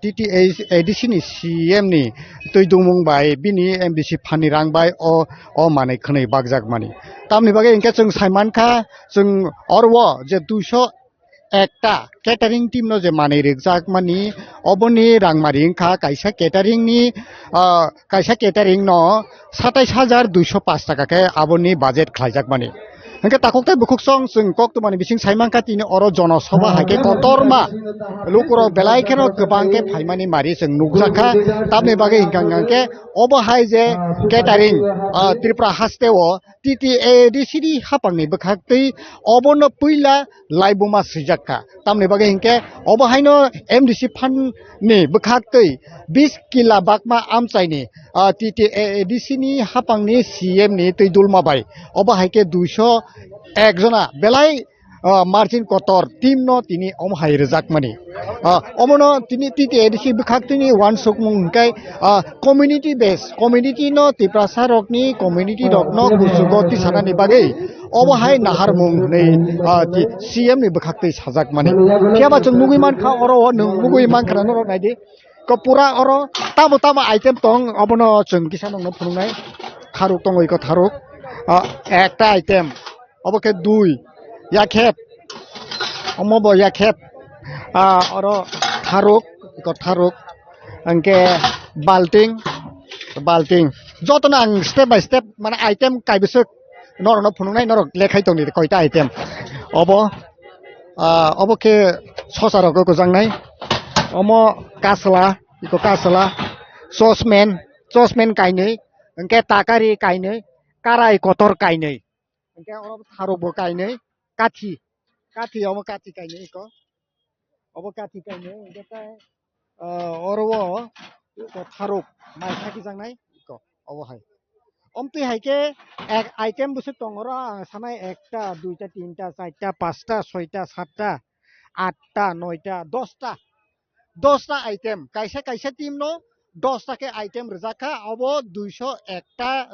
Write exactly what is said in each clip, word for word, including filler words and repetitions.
T T A D C ni C M ni twi dungmung bai bini M D C phan ni rang bai o, o manwi khwnwi bakjak mani. Tamni bagwi hinkhe chwng sai mankha, chwng oro o je duiso ekta catering team no je manwi rwkjak mani, oboni rangmari wngkha kaisa catering ni, ah, kaisa catering no satais hajar duiso pash taka khe aboni budget khlaijak mani. Hinkhe takhuk tei bukhuk song chwng koktwmani bising sai mankha tini oro jono soba hai khe kotorma lukurok belai kheno kwbang khe phaimani mari chwng nukjakha. Tamni bagwi hinkha hinkhe obo hai je catering, ah, Tripura haste o T T A D C ni hapangni bwkhaktwi obono puila laibuma swijak kha. Tamni bagwi hinkhe obo haino M D C phan ni bwkhaktwi bis kila bakma amchaini, ah, T T A D C ni hapangni C M ni twi dulma bai. Obo hai khe duiso ek jona belai, ah, margin kotor team no tini omo hai rwjakmani. Ah, omono tini T T A D C bwkhaktwini uansukmung hwnkhe, ah, community base, community no Tiprasa rokni community rokno kuchugo tisanani bagwi obo hai naharmung hwnwi, ah, ti-, C M ni bwkhaktwi sajakmani. Phiya ba chwng nugwi mankha oro o nwng nugwi mankha na norok naidi. Ko pura oro tamo tamo item tong, obono chwng kisa nokno phunuknai. Tharuk tongo iko tharuk. Ah, ekta item. Obo khe dui. Yakhep. Omo bo yakhep. Ah, oro tharuk, iko tharuk. Hwnkhe balting, balting. Jotono ang step by step, mane item kaibwswk norokno phunuknai, norok lekhai tongdi koita item. Obo, ah, obo khe sosa rok kwchang nai. Omo kasla, iko kasla, chosmen, chosmen kainwi, hwnkhe takari kainwi, karai kotor kainwi, hwnkhe oro tharuk bo kainwi, kathi, kathi omo kathi kainwi iko, obo kathi kainwi, hwnkhe tai, ah, oro o iko tharuk mai khakijak nai iko obo hai. Omtwi hai khe ek item bwswk tongo oro, ang sanai ekta, duita, tinta, charta, pasta, soita, satta, atta, noita, dosta. Dosta item, kaisa kaisa team no dosta khe item rwjak kha, abo duiso ekta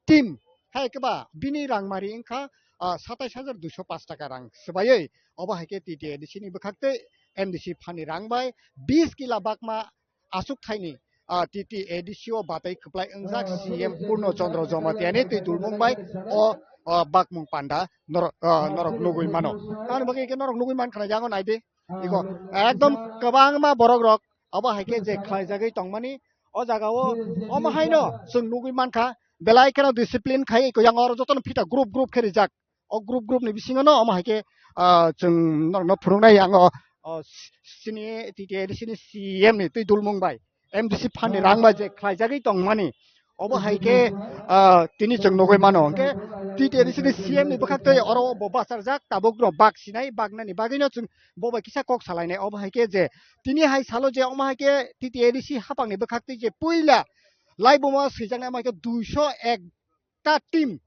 team. Hai khe ba bini rangmari wngkha, ah, satais hajar duiso pash taka rang swbaiwi. Obo hai khe T T A D C ni bwkhaktwi M D C phan ni rang bai bis kila bakma aswk thaini, ah, T T A D C o batai kwplai wngjak C M Purno Chandra Jamatia ni twi dulmung bai o, ah, bakmung panda norok, ah, norok nugwi mano. Tamoni bagwi khe norok nugwi mankha na, yango naidi. Iko ekdom kwbangma borok rok obo hai khe je khlaijagwi tongmani o jaga o, omo haino chwng nugwi mankha belai kheno discipline khai iko yang oro jotono phita group group khe rijak. O group group ni bisingo no omo hai khe, ah, chwng norokno phunuknai ang o, o, chini T T A D C ni C M ni twi dulmung bai M D C phan ni rang bai je khlaijagwi tongmani. Obo hai khe, ah, tini chwng nugwi mano. Hwnkhe T T A D C ni C M ni bwkhaktwi oro bo bacharjak, tabuk no bak sinai, baknani bagwino chwng bo bai kisa kok salainai. Obo hai khe je tini hai salo je omo hai khe T T A D C hapang ni bwkhaktwi je puila laibuma swijaknai omo hai khe duiso ek ta team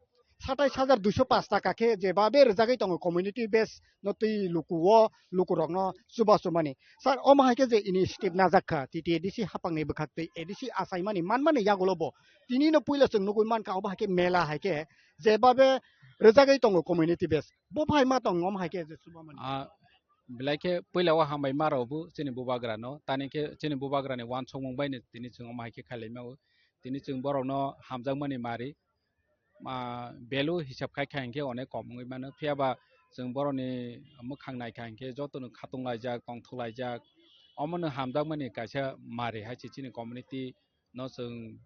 satais hajar duiso pash taka khe je babe rwjagwi tongo community base no twi luku o lukurokno chubachu mani. Sir, omo hai khe je initiative najak kha T T A D C hapang ni bwkhaktwi A D C achaimani manmani yagulo bo tini no puila chwng nugwi mankha obo hai khe mela hai khe je babe rwjagwi tongo community base. Bo phai ma tong omo hai khe je chubamani. Ah, belai khe puila o hambai ma rw bo chini bubagra no. Tani khe chini bubagra ni uansukmung bai no tini chwng omo hai khe khailai ma o. Tini chwng borok no hamjakmani mari. Ah, value hisab khai kha hinkhe onek kom wngwi mano. Phiya ba chwng borokni mwkhang nai kha hinkhe jotono khatung laijak, tongthok laijak. Omono hamjakmani kaisa mari hai se chini community no chwng,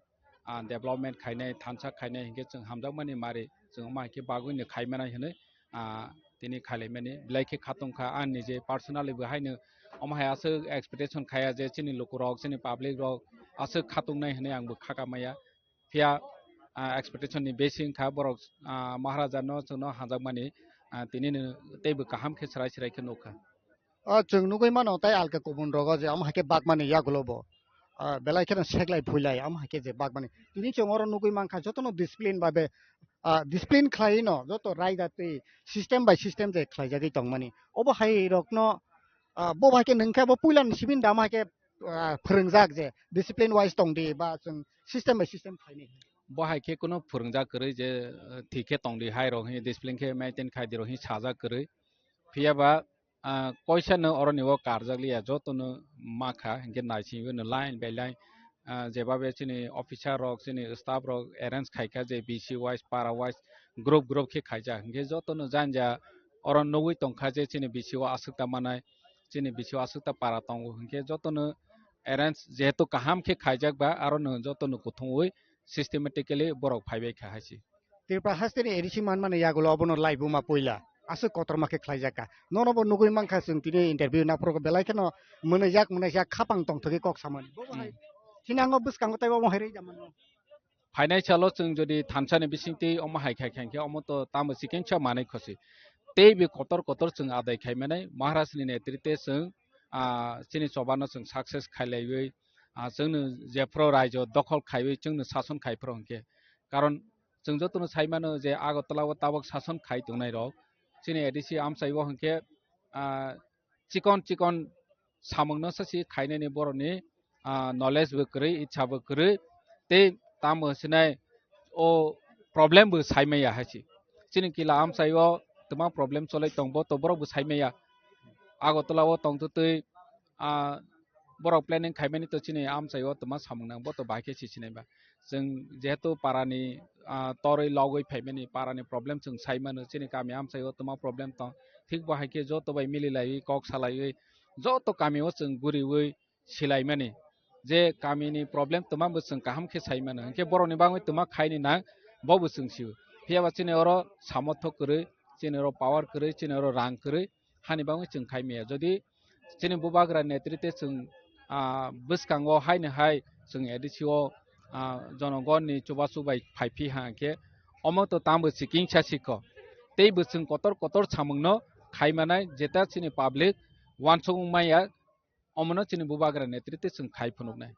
ah, development khainai, thansa khainai hinkhe chwng hamjakmani mari chwng omo hai khe bagwino khai manai hinwi, ah, tini khailaimani belai khe khatung kha. Ang nije personally bo haino omo hai aswk expectation khaya je chini lukurok, chini public rok aswk khatungnai hinwi ang bo khaka maya. Phiya, ah, expectation ni besi wngkha borok, ah, Maharaja no chwngno hamjakmani, ah, tini no teibo kaham khe chwrai chwrai khe nukha. O chwng nugwi mano tei alka kubun rogo je omo hai khe bakmani yagulo bo, ah, belai kheno seklai phuilai omo hai khe je bakmani. Tini chwng oro nugwi mankha jotono discipline bai be, ah, discipline khlai no joto raida twi system by system je khlaijagwi tongmani. Obo hai rokno, ah, bo hai khe nwngkhe bo puila ni simi da omo hai khe, ah, phwrwngjak je discipline wise tongdi ba chwng system by system khlaini. Bo hai khe kuno phwrwngjak kwrwi je, eh, thik khe tongdi hai rok hi discipline khe maintain khai di rok hi sajak kwrwi. Phiya ba ah, koisa no oroni o karjak liya, joto no ma kha, hinkhe naising no line by line, ah, jebabe chini officer rok, chini staff rok arrange khai kha je B C wise, para wise, group group khe khaijak, hinkhe joto no janja oro nugwi tong kha je chini B C o aswk ta manai, chini B C o aswk ta para tongo, hinkhe joto no arrange jehetu kaham khe khaijak ba, aro no joto no kuthumwi systematically borok phaibai kha hai se. Tripura haste ni A D C manmani yagulo obono laibuma puila aswk kotorma khe khlaijak kha. Nono bo nugwi mankha chwng tini interview naphuru belai kheno mwnwijak mwnwijak khapang tongthogwi kok samani. Bobo hai Hmm. sinango bwskango tei omo hai rwida mano. Phainai salo chwng jodi thansa ni bisingtwi omo hai khai kha hinkhe omo to tamo chikengsa manwi khosi. Tei bi kotor kotor chwng adai khai manai Maharaj ni netrite chwng, ah, chini choba no chwng success khai laiwi, ah, chwngno jephru raijo dokhol khaiwi chwngno sason khai phuru hinkhe. Karon chwng jotono sai mano je Agartala o tabok sason khai tongnai rok chini A D C amchai o hinkhe, ah, chikon chikon samung no sasi khainani borokni, ah, knowledge bo kwrwi, ichha bo kwrwi, tei tamo hinai o problem bo sai maya hai se. Chini kila amchai o twma problem cholai tong bo to borok bo sai maya. Agartala o tong twtwi, ah, borok planning khaimani to chini amchai o twma samung nang bo to bahai khe si sinai ba. Chwng jehetu parani, ah, torwi logwi phaimani parani problem chwng sai mano, chini kami amchai o twma problem tong, thik bo hai khe joto bai mililaiwi kok salaiwi joto kami o chwng guriwi silaimani je kamini problem twma bo chwng kaham khe sai mano, hinkhe borokni bagwi twma khaini nang bo bo chwng sio. Phiya ba chini oro samothok kwrwi, chini oro power kwrwi, chini oro rang kwrwi, hani bagwi chwng khai maya. Jodi chini bubagra netrite chwng, ah, bwskango haino hai chwng A D C o, ah, jonogonni chubachu bai phai phi ha khe omo to tamo chikingsa sikho. Tei bo chwng kotor kotor samungno khai manai jeta chini public uansuk wng maya omono chini bubagra netrite chwng khai phunuknai.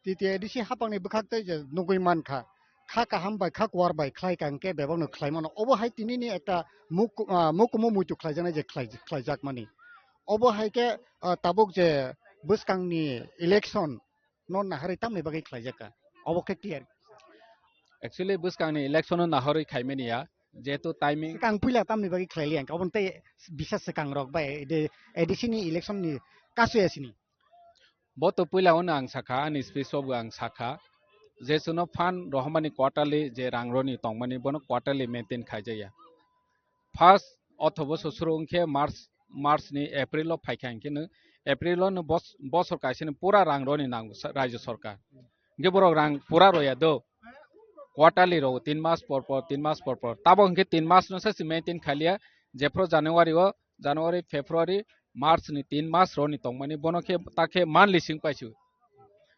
T T A D C hapangni bwkhak tei je nugwi mankha, kha kaham bai kha kuar bai khlai ka hwnkhe bebakno khlai mano. Obo hai tinini ekta muk-, ah, mukumu muitu khlaijaknai je khlai-, khlaijakmani. Obo hai khe, ah, tabuk je bwskangni election no naharwi tamni bagwi khlaijak kha? Obo khe clear. Actually, bwskangni election no naharwi khaimani ya, jehetu timing. Swkang puila tamni bagwi khlai liya, aboni tei bisa swkang rok bai de A D C ni election ni kasu ya sini. Bo to puila ono ang sakha, ani speech o bo ang sakha, je chwngno fund rohormani quarterly je rang roni tongmani bono quarterly maintain khaijaya. First othobo susuru wngkhe March, March ni April o phaikha hinkhe no April o no bos-, bosor kaisa ni pura rang roni nango sa-, raijo sorkar. Hinkhe borok rang pura roya do. Quarterly rogo, tin mas por por, tin mas por por. Tabo hinkhe tin mas no se maintain khaliya, jephru January o, January, February, March ni tin mas roni tongmani bono khe ta khe monthly sing paisio.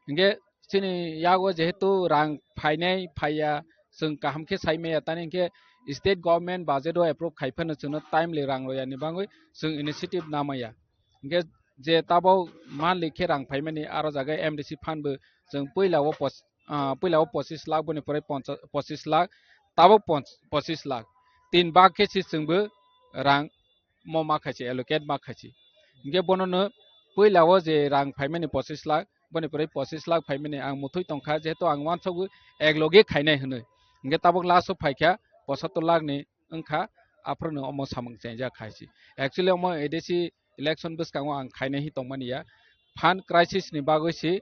Hinkhe chini yago jehetu rang phainai phaiya, chwng kaham khe sai maya, tani hinkhe state government budget o approve khai phano chwngno timely rang royani bagwi chwng initiative namaya. Hinkhe je tabok monthly khe rang phaimani aro jaga M D C fund bo chwng puila o pos-, ah, puila o pochis lakh boni pore poncha-, pochis lakh, tabok ponch-, pochis lakh. Tin bak khe si chwngbo rang mo ma khaisi, allocate ma khaisi. Hinkhe bono no puila o je rang phaimani pochis lakh, boni pore pochis lakh phaimani ang muthwi tongkha, jehetu ang uansukgo ek loge khainai hinwi. Hinkhe tabok last o phaikha pochattor lakh ni wngkha, aphuru no omo samung chengjak khaisi. Actually omo A D C election bwskango ang khainai hi tongmani ya. Fund crisis ni bagwi si,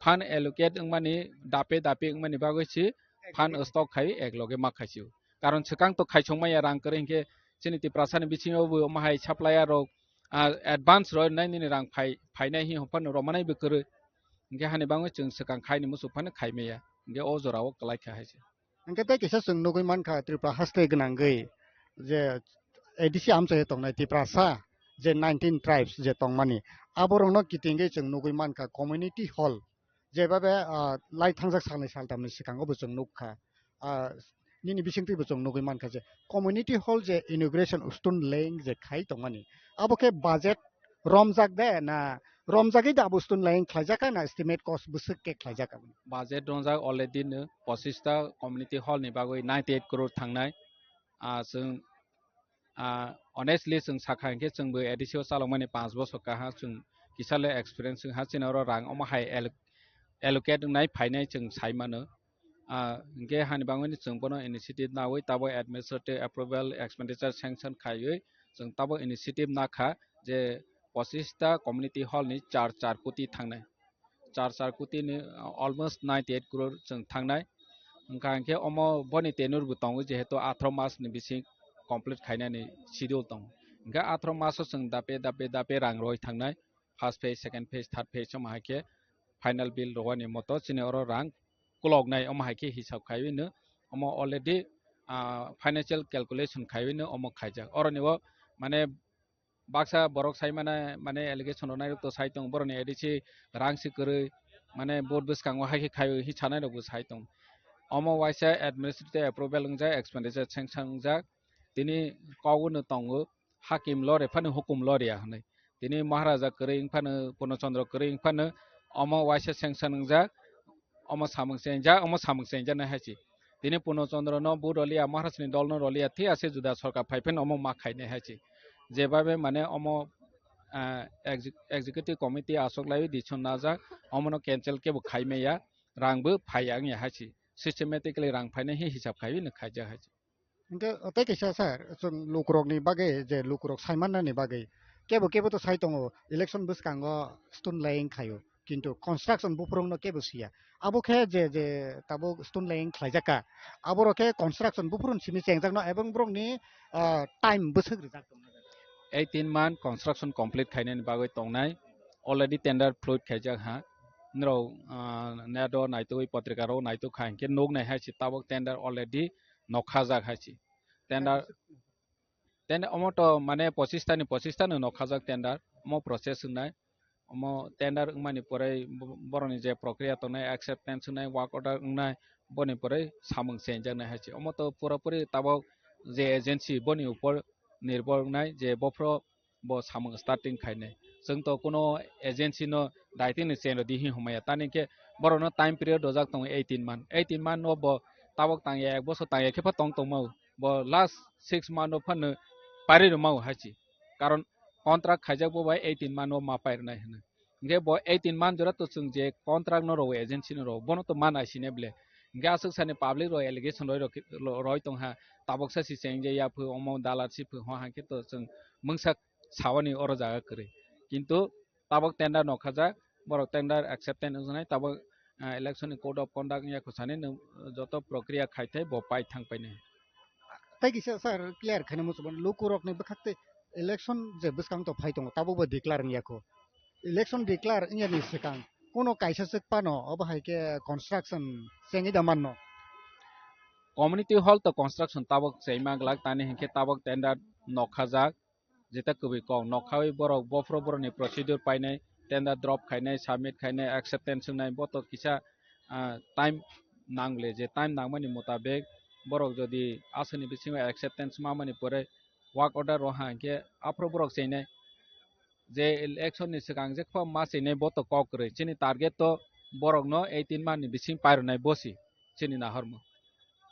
fund allocate wngmani, dape dape wngmani bagwi si, fund stock khai ek loge ma khaisio. Karon swkang to khaisong maya rang kwrwi hinkhe chini Tiprasa ni bisingo bo omo hai supplier rok, ah, advance rw nai nini rang phai, phainai hi hophan rw manai bo kwrwi. Hinkhe hani bagwi chwng swkang khai ni muchuk phano khai maya. Hinkhe o jora o kwlai kha hai se. Hinkhe tei kisa chwng nugwi mankha Tripura haste gwnangwi je A D C amchai tongnai Tiprasa je nineteen tribes je tongmani, aborokno kitingwi chwng nugwi mankha community hall, jebabe, ah, lai thangjak salnwi saltamni swkango bo chwng nukha. Ah, nini bisingtwi bo chwng nugwi mankha je community hall je inauguration stone laying je khai tongmani, abo khe budget romjak de na romjagwi da abo stone laying khlaijak kha na estimate cost bwswk khe khlaijak kha? Budget romjak already no pochis ta community hall ni bagwi ninety eight crore thangnai. Ah, chwng, ah, honestly chwng sakha hinkhe chwngbo A D C o chalokmani panch bosor kaha chwng kisa le experience wngha chini oro rang omo hai alloc-, allocate wngnai phainai chwng sai mano. Ah, hinkhe hani bagwino chwng bono initiative nawi tabo administrative approval expenditure sanction khaiwi chwng tabo initiative nakha je pochista community hall ni char char koti thangnai, char char koti ni, uh, almost ninety eight crore chwng thangnai. Wngkha hwnkhe omo boni tenure bo tongo, jehetu atharo mas ni bising complete khainani schedule tongo. Hwnkhe atharo mas o chwng dape dape dape rang roi thangnai, first phase, second phase, third phase omo hai khe final bill rwani moto chini oro rang kuloknai omo hai khe hisab khaiwi no omo already, ah, financial calculation khaiwi no omo khaijak. Oroni o mane baksa borok sai mane, mane allegation rwnai rok to sai tong, boroni A D C rang si kwrwi, mane board bwskango hai khe khaiwi hi sanai rok bo sai tong. Omo waisa administrative approval wngjak, expenditure sanction wngjak, tini kok no tongo, hakim lore phano hukum loria hwnwi. Tini Maharaja kwrwi wngphano, Purno Chandra kwrwi wngphano, omo waisa sanction wngjak, omo samung chengjak, omo samung chengjak nai hai se. Tini Purno Chandra no bo rolia, Maharaj ni dol no rolia, thik ase juda sorkar phai phano omo ma khainai hai se. Jebabe mane omo, ah, exec-, executive committee aswk laiwi decision najak, omo no cancel kebo khai maya, rang bo phai ya wngya hai se. Systematically rang phainai hi hisab khaiwi no khaijak hai se. Hingke tei kaisa sir, chwng lukurokni bagwi je lukurok sai mannani bagwi kebo kebo to sai tongo, election bwskango stone laying khaio, kintu construction buphurungno kebo siya. Abo khe je, je tabuk stone laying khlaijak kha, aborok khe construction buphurun simi chengjakno ebong borokni, ah, time bwswk rijak tongna. Eighteen month construction complete khainani bagwi tongnai, already tender float khaijak ha. Norok, ah, net o naitugwi, patrika rok naituk kha hinkhe nuknai hai se tabuk tender already nokhajak hai se. Tender, tender omo to mane pochista ni pochista no nokhajak tender, omo process wngnai. Omo tender wngmani pore bo-, borokni je prokriya tongnai, acceptance wngnai, work order wngnai, boni pore samung chenjaknai hai se. Omo to pura puri tabuk je agency boni upor nirbhor wngnai je bophro bo samung starting khainai. Chwng to kuno agency no daitini chen rwdi hi humaya. Tani khe borokno time period rwjak tongo eighteen month. Eighteen month no bo tabuk tangya, ek bosor tangya khe pha tong tongmao. Bo last six month no phano pairi rwmao hai se. Karon contract khaijak bo bai eighteen month no ma pairwnai hwnwi. Hingke bo eighteen month jora to chwng je contract no rwo agency no rwo, bono to ma nai sine ble. Hingke aswk sani public rok allegation roi rok, roi tong ha, tabok sa si cheng je ya phu, omo dalar si phu, ho hangke to chwng mungsa sawani oro jaga kwrwi. Kintu tabok tender nokhajak, borok tender acceptance wngnai, tabok, ah, election ni code of conduct ya khosani nwng joto prokriya khai thai bo pai thang painai. Tei kisa sir clear khaina muchung mano, lukurokni bwkhak tei election je bwskang to phai tongo, tabukbo declare wngya kho. Election declare wngya ni swkang kuno kaisa swk phano obo hai khe construction chengwi da manno. Community hall to construction tabuk chengma glak, tani hinkhe tabuk tender nokhajak, jeta kwbwi kok nokhawi borok bophro borokni procedure painai, tender drop khainai, submit khainai, acceptance wngnai, bo to kisa, ah, time nangle, je time nangmani motabek borok jodi aswkni bisingo acceptance mamani pore work order roha hinkhe aphuru borok cheinai. Je election ni swkang je kho ma cheinai bo to kok kwrwi. Chini target to borokno eighteen month ni bising pairwnai bo si chini nahormo.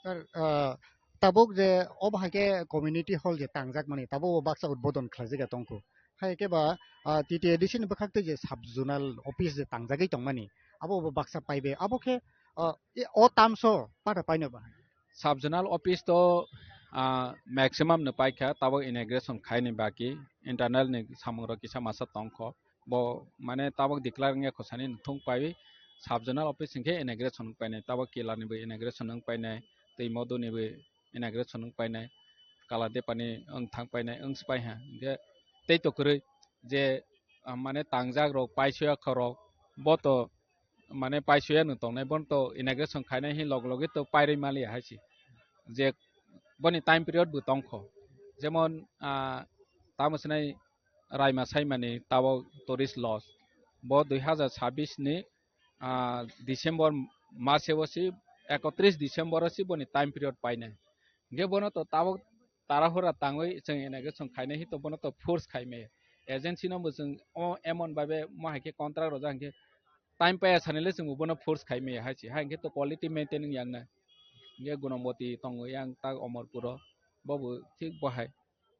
Sir, ah, tabuk je obo hai khe community hall je tangjakmani, tabuk o baksa udbodon khlaijak ya tongkho. Hai khe ba, ah, T T A D C ni bwkhak tei je sub zonal office je tangjagwi tongmani, abo bo baksa paibe. Abo khe, ah, e, o tamso pada paino ba hai? Sub zonal office to, ah, maximum no paikha, tabuk inauguration khaini baki internal ni samung rok kisa masa tongkho. Bo mane tabuk declare wngya khosani thung paiwi sub zonal office hinkhe inauguration wng painai, tabuk Kila ni bo inauguration wng painai, tei Modu ni bo inauguration wng painai, Kaladepani wng thang painai, wng si pai ha. Hinkhe tei to kwrwi je, ah, mane tangjak rok, paisoya kha rok, bo to mane paisoya no tongnai, bono to inauguration khainai hin log logi to pairwi maliya hai se. Je boni time period bo tongkho. Jemon, ah, tamo sinai Raima Saimani tabok tourist lodge. Bo dui hazar sabbish ni, ah, December mase o si, ekotris December o si boni time period painai. Hinkhe bono to tabok tarahura tangwi chwng inauguration khainai hi to bono to force khaimaya. Agency no bo chwng o emon babe mo hai khe contract rojak hinkhe time paiya sanile chwng bo bono force khaimaya hai se. Hai hinkhe to quality maintain wngya wngnai. Hinkhe Gunamboti tongo yang tak Omorpuro. Bo bo thik bo hai.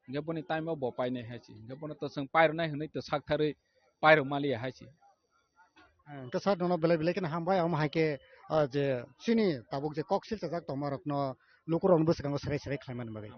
Hinkhe boni time o bo painai hai se. Hinkhe bono to chwng pairwnai hwnwi to saktharwi pairwk maliya hai se. Hinkhe sir, nono belai belai kheno hambai, omo hai khe, ah, je chini tabuk je kok silchajak tongma rokno lukurokni bwskango serai serai khlaimani bagwi.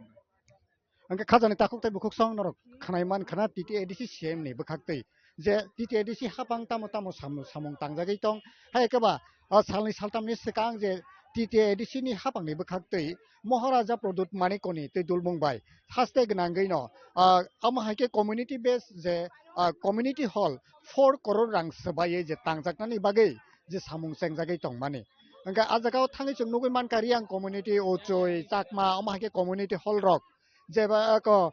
Hwnkhe khajani takhuk tei bukhuk song norok khnai man khna T T A D C C M ni bwkhak twi je T T A D C hapang tamo tamo sam-, samung tangjagwi tong. Hai khe ba, o salni saltamni swkang je T T A D C ni hapangni bwkhak twi Maharaja Pradyut Manikoni twi dulmung bai haste gwnangwi no, ah, omo hai khe community base je, ah, community hall four crore rang swbaiwi je tangjaknani bagwi je samung chengjagwi tongmani. Hwnkhe ah jagao thangwi chwng nugwi mankha Riang community, Ochoi, Chakma, omo hai khe community hall rok jeba ko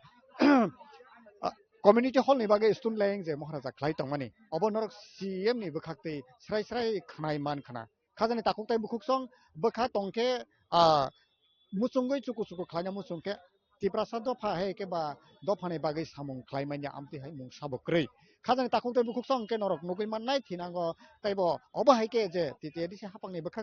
community hall ni bagwi stone laying je Maharaja khlai tongmani. Obo norok C M ni bwkhak twi srai srai khnai man khna. Khajani takhuk tei bukhuk song bwkha tongkhe, ah, muchungwi chuku chuku khlaina muchung khe Tiprasa dopha hai khe ba dophani bagwi samung khlai manya amtwi hai mung sabo kwrwi. Khajani takhuk tei bukhuk song khe norok nugwi mannai thinango teibo obo hai khe je T T A D C hapangni bwkhak